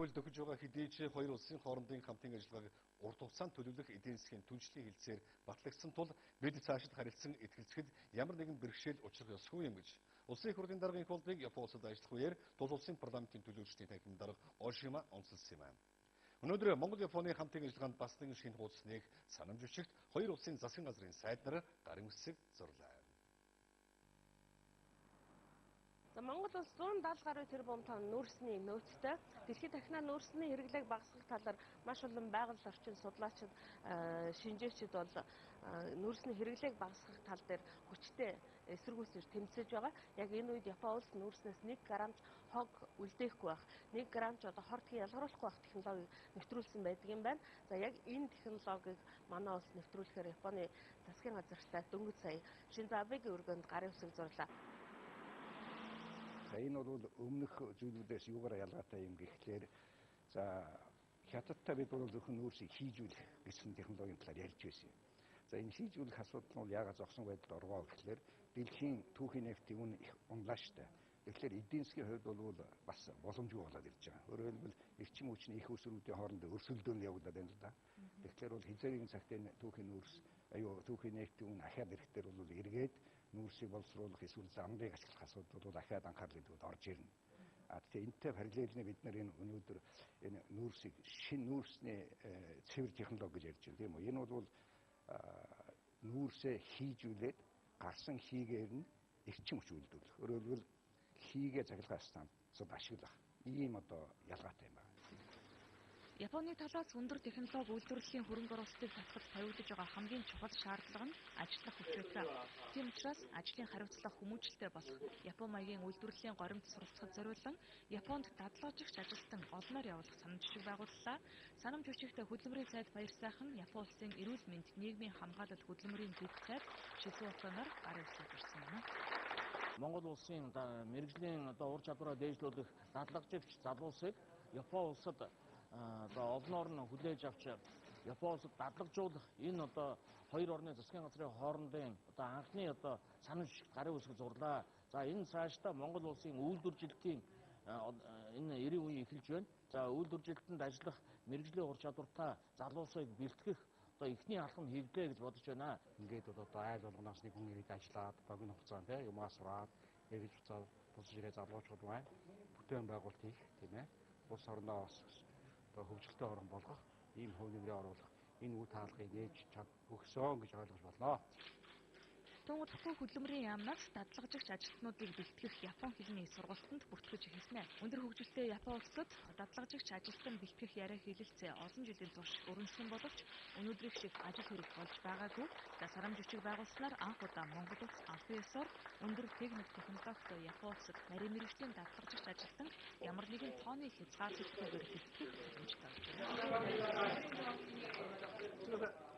Хууль дөхөж байгаа хэдий ч хоёр улсын хоорондын хамтын ажиллагааг урт хугацаанд төлөвлөх эдийн засгийн түншлэлийн хэлцээр батлагдсан тул бид цаашид харилцан итгэлцэхэд ямар нэгэн бэрхшээл учрах ёсгүй юм гэж Улсын их хурлын даргын их болдыг Япон улсад ажиллах үеэр тул улсын парламентын төлөөлөгчдийн танхимын дарга Ошима онцлсон юм. Өнөөдөр Монгол Японы хамтын ажиллагаанд бас нэгэн шинэ хуудас нээх санамж өчигт хоёр улсын засгийн газрын сайд нар гарын үсэг зурлаа. За Монгол улс 170 гаруй тэрбум тонн нүүрсний нөөцтэй. Дэлхийд дахинаа нүүрсний хэрэглээг багасгах талаар маш олон байгаль орчин судлаачид, шинжээчид бол нүүрсний хэрэглээг багасгах тал дээр хүчтэй эсэргүүцэж тэмцэж байгаа. Яг энэ үед Япон улс нүүрснээс 1 грамм хог үлдээхгүй байх, 1 грамм ч одоо хортгийг ялгаруулахгүй байх технологиг нэвтрүүлсэн байдаг юм байна. За яг энэ технологиг манай улс нэвтрүүлэхээр Японы засгийн газартай дөнгөж сая Шинзо Абегийн өргөнд гарын үсэг зурлаа. За энэ бол өмнөх зүйлүүдээс юугаар ялгаатай юм гэхлээр за хятадтай бид бол зөвхөн нүүрсийг хийжүүлэх гэсэн технологийн талаар ярьж байсан юм. За энэ хийжүүлэх асуудал нь бол яагаад зогсон байдалд орвоо гэхлээр дэлхийн түүхийн нефтийн үн их унлаа штэ. Тэгэхээр эдийн засгийн хувьд бол бас боломжгүй болоод ирж байгаа. Өөрөөр хэлбэл эрчим хүчний их усруудын хооронд өрсөлдөөн явагдаад байна л да. Тэгэхээр бол хизээгийн цагт энэ түүхийн нүүрс аюу түүхийн нефтийн үн ахаад ирэхдээ бол эргээд нүүрсийг боловсруулах эсвэл замдыг ашиглах асуудал бол ахаад анхаарал өгдөд орж ирнэ. А тэгэхээр энэтэй параллельнээ бид нар энэ өнөөдөр энэ нүүрсийг шинэ нүүрсний цэвэр технологи гэж ярьж байна, тийм үү? Энэ бол нүүрсээ хийжүүлээд гарсан хийгээр нь эрчим хүч үйлдвэрлэх. Өөрөөр хэлбэл хийгээ цахилгаан станцад ашиглах ийм одоо ялгаатай юм байна. Японы талаас өндөр технологи үйлдвэрлэлийн хөрөнгө оруулалтыг татахад тавигдаж байгаа хамгийн чухал шаардлага нь ажиллах хүчтэй. Тийм учраас ажлын хариуцлага хүмүүжлтэй болох Япон маягийн үйлдвэрлэлийн горимд суралцахад зориулан Японд дадлагжигч ажилтан олноор явуулах санамж хүчиг байгууллаа. Санамж хүчигт хөдөлмөрийн сайд Баярсайхан, Япон улсын эрүүл мэнд нийгмийн хамгаалал хөдөлмөрийн зүг сайд Шизуоканаар гарын үсэг ирсэн юм. Монгол улсын мэргэжлийн одоо ур чадвараа дээшлүүлэх дадлагжигч залуусыг Япон улсад одоо олноор нь хүлээж авч Япон улсад дадлагжуулах энэ одоо хоёр орны засгийн газрын хоорондын одоо анхны одоо санамж гарын үсэг зурлаа. За энэ цаашдаа Монгол улсын үйлдвэржилтийн энэ 90 үе эхэлж байна. За үйлдвэржилтэнд ажиллах мэргэжлийн ур чадвартай залуусыг бэлтгэх одоо эхний алхам хийгдлээ гэж бодож байна. Ингээд бол одоо айл болгоноос нэг хүн ирээд ажиллаад богино хугацаанд те юмаа сураад эргэж буцаад бусаж ирээ залуучууд байна. Бүтээн байгуулалт хийх тийм ээ. Улс орноо бас одоо хөгжилтэй орн болгох, ийм хувь нэмрээ оруулах энэ үе таалгыг нээж чад өгсөн гэж ойлгож болно. Тун удахгүй хөдөлмөрийн яамнаас дадлагжигч ажилтнуудыг бэлтгэх Япон хэлний сургалтанд бүртгэж эхэлсэн. Өндөр хөгжилтэй Япон улсад дадлагжигч ажилтан бэлтгэх яриа хэлэлцээ олон жилийн турш өрнөсөн боловч өнөөдрийнх шиг ажил хэрэг болж байгаагүй. За сарамж хүчиг байгуулснаар анх удаа Монгол улс албан ёсоор өндөр техник технологитой Япон улсад нарийн мэргэжлийн дадлагжигч ажилтан ямар нэгэн тооны хязгаарлалтгүйгээр бэлтгэх боломжтой болж байна.